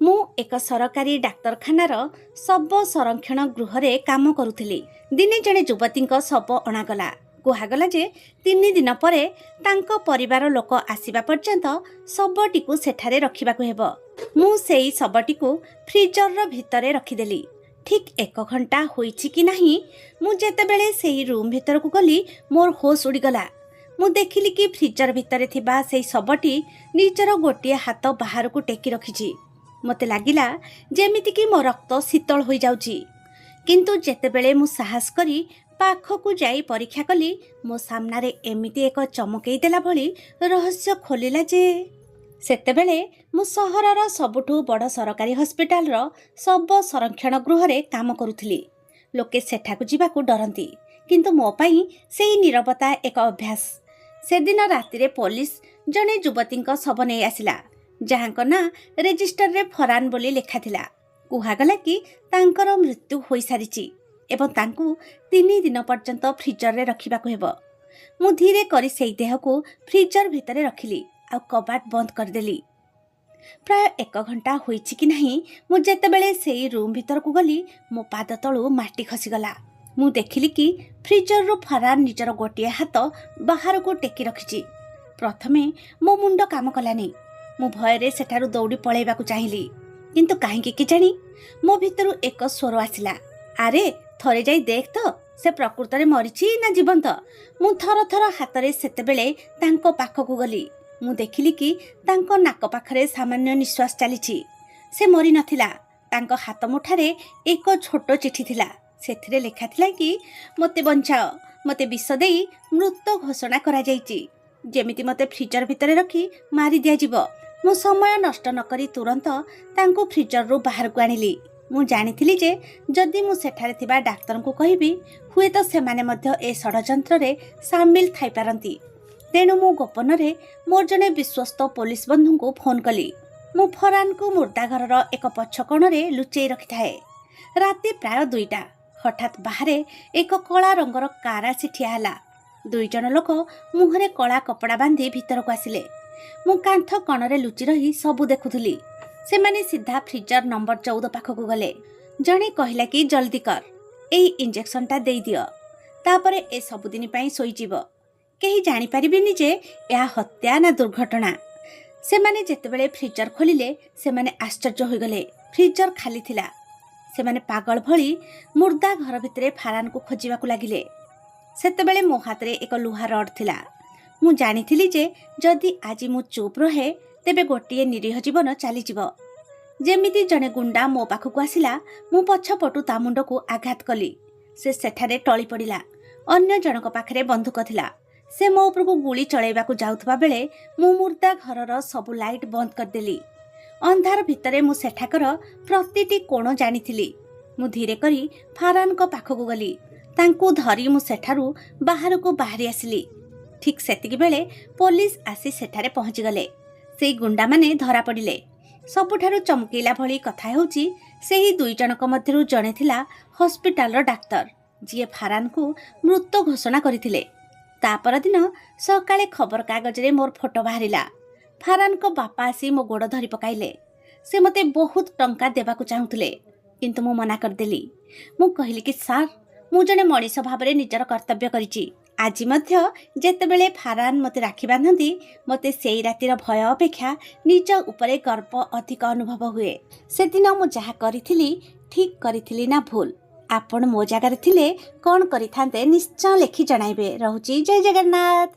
ମୁଁ ଏକ ସରକାରୀ ଡାକ୍ତରଖାନାର ଶବ ସଂରକ୍ଷଣ ଗୃହରେ କାମ କରୁଥିଲି। ଦିନେ ଜଣେ ଯୁବତୀଙ୍କ ଶବ ଅଣାଗଲା। କୁହାଗଲା ଯେ 3 ଦିନ ପରେ ତାଙ୍କ ପରିବାର ଲୋକ ଆସିବା ପର୍ଯ୍ୟନ୍ତ ଶବଟିକୁ ସେଠାରେ ରଖିବାକୁ ହେବ। ମୁଁ ସେଇ ଶବଟିକୁ ଫ୍ରିଜରର ଭିତରେ ରଖିଦେଲି। ଠିକ୍ ଏକ ଘଣ୍ଟା ହୋଇଛି କି ନାହିଁ, ମୁଁ ଯେତେବେଳେ ସେଇ ରୁମ୍ ଭିତରକୁ ଗଲି, ମୋର ହୋସ୍ ଉଡ଼ିଗଲା। ମୁଁ ଦେଖିଲି କି ଫ୍ରିଜର ଭିତରେ ଥିବା ସେଇ ଶବଟି ନିଜର ଗୋଟିଏ ହାତ ବାହାରକୁ ଟେକି ରଖିଛି। ମୋତେ ଲାଗିଲା ଯେମିତିକି ମୋ ରକ୍ତ ଶୀତଳ ହୋଇଯାଉଛି। କିନ୍ତୁ ଯେତେବେଳେ ମୁଁ ସାହସ କରି ପାଖକୁ ଯାଇ ପରୀକ୍ଷା କଲି, ମୋ ସାମ୍ନାରେ ଏମିତି ଏକ ଚମକେଇ ଦେଲା ଭଳି ରହସ୍ୟ ଖୋଲିଲା ଯେ, ସେତେବେଳେ ମୁଁ ସହରର ସବୁଠୁ ବଡ଼ ସରକାରୀ ହସ୍ପିଟାଲର ଶବ ସଂରକ୍ଷଣ ଗୃହରେ କାମ କରୁଥିଲି। ଲୋକେ ସେଠାକୁ ଯିବାକୁ ଡରନ୍ତି, କିନ୍ତୁ ମୋ ପାଇଁ ସେଇ ନୀରବତା ଏକ ଅଭ୍ୟାସ। ସେଦିନ ରାତିରେ ପୋଲିସ ଜଣେ ଯୁବତୀଙ୍କ ଶବ ନେଇ ଆସିଲା, ଯାହାଙ୍କ ନାଁ ରେଜିଷ୍ଟରରେ ଫରାନ ବୋଲି ଲେଖାଥିଲା। କୁହାଗଲା କି ତାଙ୍କର ମୃତ୍ୟୁ ହୋଇସାରିଛି ଏବଂ ତାଙ୍କୁ 3 ଦିନ ପର୍ଯ୍ୟନ୍ତ ଫ୍ରିଜରରେ ରଖିବାକୁ ହେବ। ମୁଁ ଧୀରେ କରି ସେଇ ଦେହକୁ ଫ୍ରିଜର ଭିତରେ ରଖିଲି ଆଉ କବାଟ ବନ୍ଦ କରିଦେଲି। ପ୍ରାୟ ଏକ ଘଣ୍ଟା ହୋଇଛି କି ନାହିଁ, ମୁଁ ଯେତେବେଳେ ସେଇ ରୁମ୍ ଭିତରକୁ ଗଲି, ମୋ ପାଦ ତଳୁ ମାଟି ଖସିଗଲା। ମୁଁ ଦେଖିଲି କି ଫ୍ରିଜରରୁ ଫରାନ ନିଜର ଗୋଟିଏ ହାତ ବାହାରକୁ ଟେକି ରଖିଛି। ପ୍ରଥମେ ମୋ ମୁଣ୍ଡ କାମ କଲାନି। ମୁଁ ଭୟରେ ସେଠାରୁ ଦୌଡ଼ି ପଳାଇବାକୁ ଚାହିଁଲି, କିନ୍ତୁ କାହିଁକି କେଜାଣି ମୋ ଭିତରୁ ଏକ ସ୍ୱର ଆସିଲା, "ଆରେ, ଥରେ ଯାଇ ଦେଖ ତ ସେ ପ୍ରକୃତରେ ମରିଛି ନା ଜୀବନ୍ତ?" ମୁଁ ଥର ଥର ହାତରେ ସେତେବେଳେ ତାଙ୍କ ପାଖକୁ ଗଲି। ମୁଁ ଦେଖିଲି କି ତାଙ୍କ ନାକ ପାଖରେ ସାମାନ୍ୟ ନିଶ୍ୱାସ ଚାଲିଛି। ସେ ମରିନଥିଲା। ତାଙ୍କ ହାତ ମୁଠାରେ ଏକ ଛୋଟ ଚିଠି ଥିଲା। ସେଥିରେ ଲେଖାଥିଲା କି, "ମୋତେ ବଞ୍ଚାଅ। ମୋତେ ବିଷ ଦେଇ ମୃତ ଘୋଷଣା କରାଯାଇଛି, ଯେମିତି ମୋତେ ଫ୍ରିଜର ଭିତରେ ରଖି ମାରି ଦିଆଯିବ।" ମୁଁ ସମୟ ନଷ୍ଟ ନକରି ତୁରନ୍ତ ତାଙ୍କୁ ଫ୍ରିଜରରୁ ବାହାରକୁ ଆଣିଲି। ମୁଁ ଜାଣିଥିଲି ଯେ ଯଦି ମୁଁ ସେଠାରେ ଥିବା ଡାକ୍ତରଙ୍କୁ କହିବି, ହୁଏତ ସେମାନେ ମଧ୍ୟ ଏ ଷଡ଼ଯନ୍ତ୍ରରେ ସାମିଲ ଥାଇପାରନ୍ତି। ତେଣୁ ମୁଁ ଗୋପନରେ ମୋର ଜଣେ ବିଶ୍ୱସ୍ତ ପୋଲିସ ବନ୍ଧୁଙ୍କୁ ଫୋନ୍ କଲି। ମୁଁ ଫରାନକୁ ମୁର୍ଦ୍ଦାଘରର ଏକ ପଛ କୋଣରେ ଲୁଚେଇ ରଖିଥାଏ। ରାତି ପ୍ରାୟ 2ଟା। ହଠାତ୍ ବାହାରେ ଏକ କଳା ରଙ୍ଗର କାର ଆସି ଠିଆ ହେଲା। ଦୁଇ ଜଣ ଲୋକ ମୁହଁରେ କଳା କପଡ଼ା ବାନ୍ଧି ଭିତରକୁ ଆସିଲେ। ମୁଁ କାନ୍ଥ କଣରେ ଲୁଚି ରହି ସବୁ ଦେଖୁଥିଲି। ସେମାନେ ସିଧା ଫ୍ରିଜର ନମ୍ବର 14 ପାଖକୁ ଗଲେ। ଜଣେ କହିଲା କି, "ଜଲ୍ଦି କର, ଏଇ ଇଞ୍ଜେକ୍ସନଟା ଦେଇଦିଅ। ତାପରେ ଏ ସବୁଦିନ ପାଇଁ ଶୋଇଯିବ। କେହି ଜାଣିପାରିବେନି ଯେ ଏହା ହତ୍ୟା ନା ଦୁର୍ଘଟଣା।" ସେମାନେ ଯେତେବେଳେ ଫ୍ରିଜର ଖୋଲିଲେ, ସେମାନେ ଆଶ୍ଚର୍ଯ୍ୟ ହୋଇଗଲେ। ଫ୍ରିଜର ଖାଲି ଥିଲା। ସେମାନେ ପାଗଳ ଭଳି ମୁର୍ଦ୍ଦା ଘର ଭିତରେ ଫାରାନକୁ ଖୋଜିବାକୁ ଲାଗିଲେ। ସେତେବେଳେ ମୋ ହାତରେ ଏକ ଲୁହା ରଡ୍ ଥିଲା। ମୁଁ ଜାଣିଥିଲି ଯେ ଯଦି ଆଜି ମୁଁ ଚୁପ୍ ରହେ, ତେବେ ଗୋଟିଏ ନିରୀହ ଜୀବନ ଚାଲିଯିବ। ଯେମିତି ଜଣେ ଗୁଣ୍ଡା ମୋ ପାଖକୁ ଆସିଲା, ମୁଁ ପଛପଟୁ ତା ମୁଣ୍ଡକୁ ଆଘାତ କଲି। ସେ ସେଠାରେ ଟଳି ପଡ଼ିଲା। ଅନ୍ୟ ଜଣଙ୍କ ପାଖରେ ବନ୍ଧୁକ ଥିଲା। ସେ ମୋ ଉପରକୁ ଗୁଳି ଚଳାଇବାକୁ ଯାଉଥିବା ବେଳେ ମୁଁ ମୁର୍ଦ୍ଦା ଘରର ସବୁ ଲାଇଟ୍ ବନ୍ଦ କରିଦେଲି। ଅନ୍ଧାର ଭିତରେ ମୁଁ ସେଠାକାର ପ୍ରତିଟି କୋଣ ଜାଣିଥିଲି। ମୁଁ ଧୀରେ କରି ଫାରାନଙ୍କ ପାଖକୁ ଗଲି। ତାଙ୍କୁ ଧରି ମୁଁ ସେଠାରୁ ବାହାରକୁ ବାହାରି ଆସିଲି। ଠିକ୍ ସେତିକି ବେଳେ ପୋଲିସ ଆସି ସେଠାରେ ପହଞ୍ଚିଗଲେ। ସେଇ ଗୁଣ୍ଡାମାନେ ଧରା ପଡ଼ିଲେ। ସବୁଠାରୁ ଚମକେଇଲା ଭଳି କଥା ହେଉଛି, ସେହି ଦୁଇ ଜଣଙ୍କ ମଧ୍ୟରୁ ଜଣେ ଥିଲା ହସ୍ପିଟାଲର ଡାକ୍ତର, ଯିଏ ଫାରାନକୁ ମୃତ ଘୋଷଣା କରିଥିଲେ। ତା ପରଦିନ ସକାଳେ ଖବରକାଗଜରେ ମୋର ଫଟୋ ବାହାରିଲା। ଫାରାନଙ୍କ ବାପା ଆସି ମୋ ଗୋଡ଼ ଧରି ପକାଇଲେ। ସେ ମୋତେ ବହୁତ ଟଙ୍କା ଦେବାକୁ ଚାହୁଁଥିଲେ, କିନ୍ତୁ ମୁଁ ମନା କରିଦେଲି। ମୁଁ କହିଲି କି, "ସାର୍, ମୁଁ ଜଣେ ମଣିଷ ଭାବରେ ନିଜର କର୍ତ୍ତବ୍ୟ କରିଛି।" ଆଜି ମଧ୍ୟ ଯେତେବେଳେ ଫାରାନ ମୋତେ ରାକ୍ଷୀ ବାନ୍ଧନ୍ତି, ମୋତେ ସେଇ ରାତିର ଭୟ ଅପେକ୍ଷା ନିଜ ଉପରେ ଗର୍ବ ଅଧିକ ଅନୁଭବ ହୁଏ। ସେଦିନ ମୁଁ ଯାହା କରିଥିଲି, ଠିକ୍ କରିଥିଲି ନା ଭୁଲ? ଆପଣ ମୋ ଜାଗାରେ ଥିଲେ କ'ଣ କରିଥାନ୍ତେ? ନିଶ୍ଚୟ ଲେଖି ଜଣାଇବେ। ରହୁଛି, ଜୟ ଜଗନ୍ନାଥ।